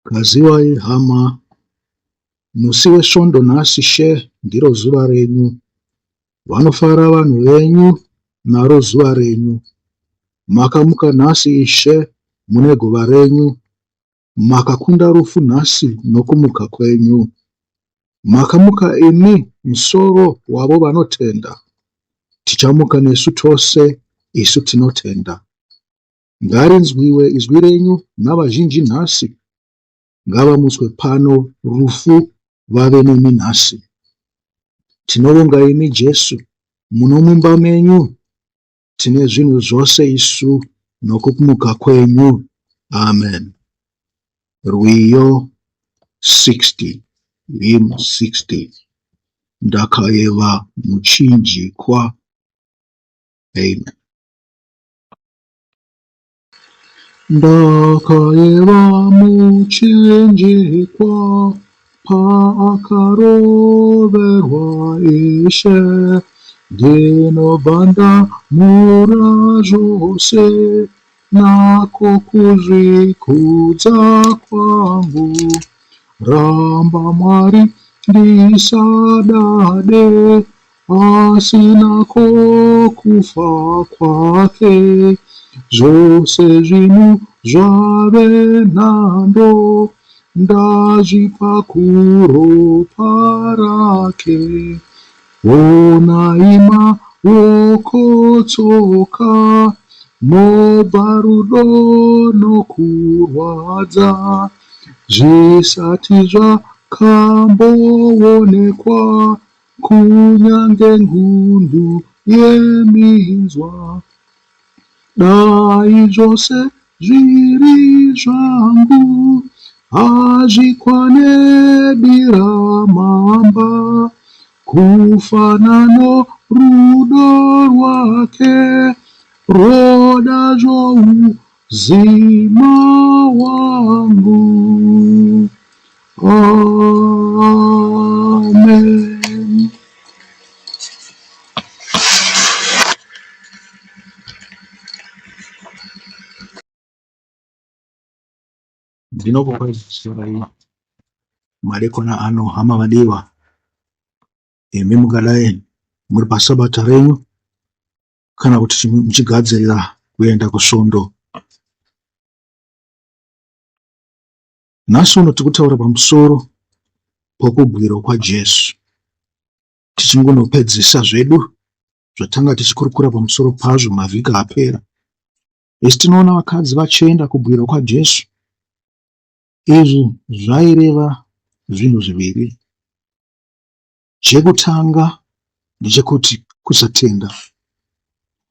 Kaziwai hama, musi weSvondo nhasi She ndiro zuva renyu. Vanofara vanhu venyu naro zuva renyu. Makamuka nhasi Ishe mune guva renyu. Makakunda rufu nhasi nokumuka kwenyu. Makamuka imi musoro wavo vanotenda. Tichamuka nesu tose isu tinotenda. Ngarinzwiwe izwi renyu navazhinji nhasi, ngavamutswe pano rufu vave nemi nhasi. Tinovonga imi Jesu, muno mumba menyu tine zvinhu zvose isu nokumuka kwenyu. Amen. Rwiyo 60, hymn 60. Ndakayeva muchinjikwa. Amen. Ndakayeva muchinjikwa paakaroverwa Ishe, ndinobva ndamhura zvose nako kuzvikudza kwangu. Ramba Mwari ndisadade Asina ko kufa kwake, zvose zvinhu zvave nhando, ndazvipa kuropa rake. Honai maoko tsoka, mobva rudo nokurwadza, zvisati zvakamboonekwa. Kunyange ngundu yeminzwa, dai zvose zviri zvangu, hazvikwane diramamba, kufana norudo rwake, rwoda zvouzima hwangu. Amen. Ndinokukwazisai madekona ano hama vadiwa, imi mungadai muri pasabata renyu kana kuti muchigadzirira kuenda kusvondo. Nhasi uno tiri kutaura pamusoro pokubwirwa kwaJesu. Tichingunopedzisa zvedu zvatanga tichikurukura pamusoro pazvo mavhiki apera. Isu tinoona vakadzi vachienda kubwirwa kwaJesu. Izvi zvaireva zvinhu zviviri. Chekutanga ndechekuti kusatenda.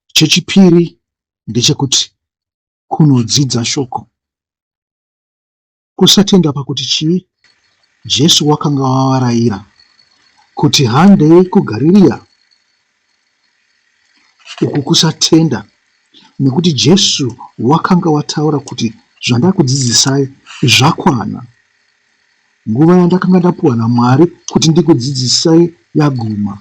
Chechipiri ndechekuti kunodzidza shoko. Kusatenda pakuti chii? Jesu wakanga wavarayira kuti handei kuGarirea. Uku kusatenda nekuti Jesu wakanga wataura kuti zvandakudzidzisai zvakwana. Nguva yandakanga ndapuwa naMwari kuti ndikudzidzisei yaguma.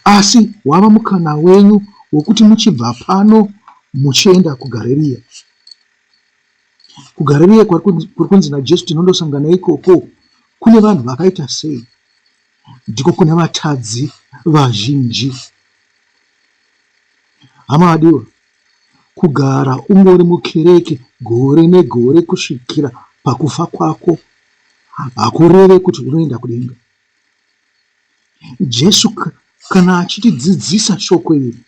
Asi wava mukana wenyu wokuti muchibva pano muchienda kuGarirea. KuGarirea kuri kunzi naJesu tinondosangana ikoko kune vanhu vakaita sei? Ndiko kune vatadzi vazhinji. Hama vadiwa, kugara ungori mukereke gore negore kusvikira pakufa kwako hakureve kuti unoenda kudenga. Jesu kana achitidzidzisa shoko iri,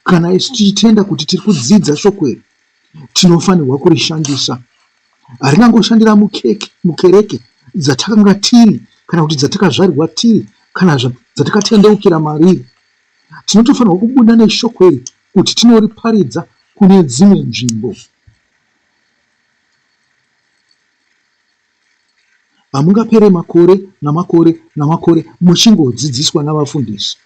kana isu tichitenda kuti tiri kudzidza shoko iri, tinofanirwa kurishandisa. Haringangoshandira mukeke, mukereke dzatakanga tiri kana kuti dzatakazvarirwa tiri kana dzatakatendeukira mariri. Tinotofanirwa kubuda neshoko iri kuti tinoriparidza kune dzimwe nzvimbo. Hamungapere makore namakore namakore muchingodzidziswa navafundisi.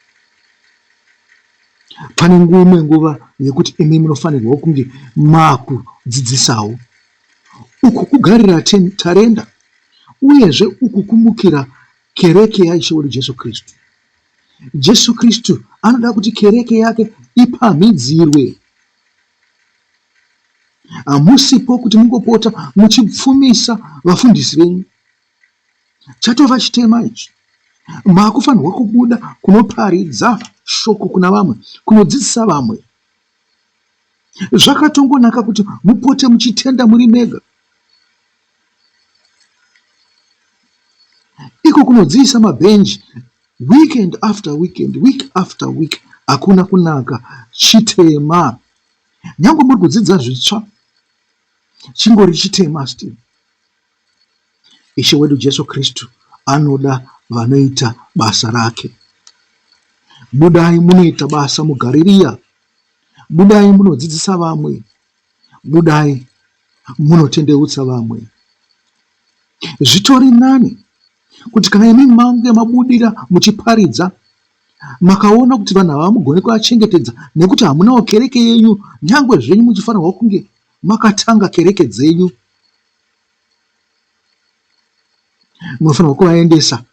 Pane imwe nguva yekuti imi munofanirwa kunge makudzidzisawo. Uku kugarira tarenda uyezve uku kumukira kereke yaIshe wedu Jesu Kristu. Jesu Kristu anoda kuti kereke yake ipamhidzirwe. Hamusipo kuti mungopota muchipfumisa vafundisi venyu. Chatova chitema ichi. Makufanirwa kubuda kunoparidza shoko kuna vamwe, kunodzidzisa vamwe. Zvakatongonaka kuti mupote muchitenda muri mega. Iko kunodziisa mabhenji weekend after weekend, week after week hakuna kunaka. Chitema. Nyangwe muri kudzidza zvitsva, chingori chitema still. Ishe wedu Jesu Kristu anoda vanoita basa rake. Budai munoita basa muGarirea. Budai munodzidzisa vamwe. Budai munotendeutsa vamwe. Zvitori nani kuti kana imi mange mabudira muchiparidza makaona kuti vanhu ava hamugoni kuvachengetedza nekuti hamunawo kereke yenyu nyangwe zvenyu muchifanirwa kunge makatanga kereke dzenyu Munofanirwa kuvaendesa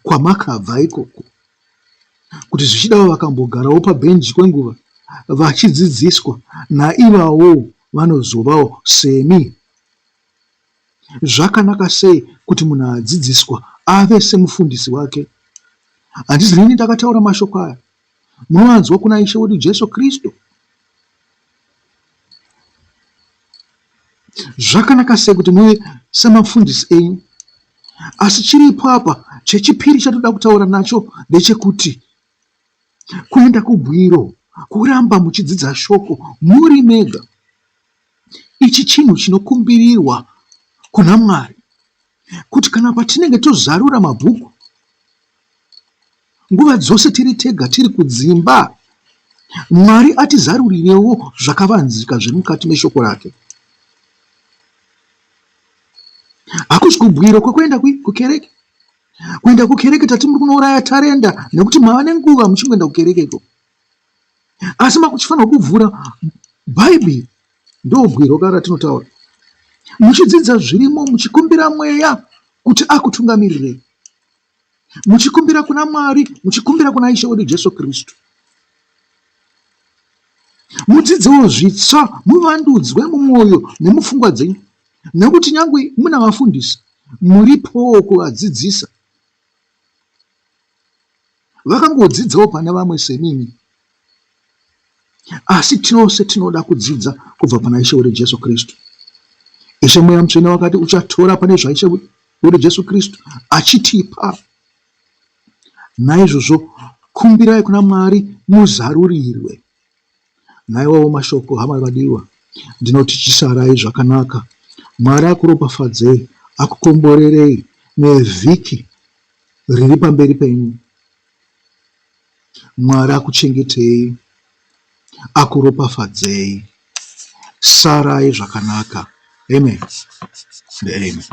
kwamakabva ikoko kuti zvichidawo vakambogarawo pabhenji kwenguva vachidzidziswa naivawo vanozovawo semi. Zvakanaka sei kuti munhu adzidziswa ave semufundisi wake. Handisi rini ndakataura mashoko aya, munoanzwa kuna Ishe wedu Jesu Kristu. Zvakanaka sei kuti muve semafundisi enyu. Asi chiripo apa chechipiri chatoda kutaura nacho ndechekuti kuenda kubwiro kuramba muchidzidza shoko muri mega. Ichi chinhu chinokumbirirwa kuna Mwari kuti kana patinenge tozarura mabhuku Nguva dzose tiri tega tiri kudzimba, Mwari atizarurirewo zvakavanzika zviri mukati meshoko rake. Hakusi kubwiro kwekuenda kukereke. Kuenda kukereke tati muri kunouraya tarenda nekuti mava nenguva muchingoenda kukereke ikoko. Asi makuchifanirwa kuvhura Bhaibheri ndobwiro ka ratinotaura. Muchidzidza zvirimo muchikumbira mweya kuti akutungamirirei. muchikumbira kuna Mwari, muchikumbira kuna Ishe wedu Jesu Kristu. Mudzidzewo zvitsva, muvandudzwe mumwoyo nemupfungwa dzenyu, nekuti nyangwe muna vafundisi muripowo kuvadzidzisa. Vakangodzidzawo pane vamwe semimi. Asi tose tinoda kudzidza kubva pana Ishe wedu Jesu Kristu. Ishe Mweya Mutsvene wakati uchatora pane zvaIshe wedu Jesu Kristu achitipa. Naizvozvo kumbirai kuna Mwari muzarurirwe. Naiwawo mashoko hama vadiwa, ndinoti chisarai zvakanaka. Mwari akuropafadzei, akukomborerei nevhiki riri pamberi penyu. Mwari akuchengetei, akuropafadzei. Sarai zvakanaka. Amen and amen.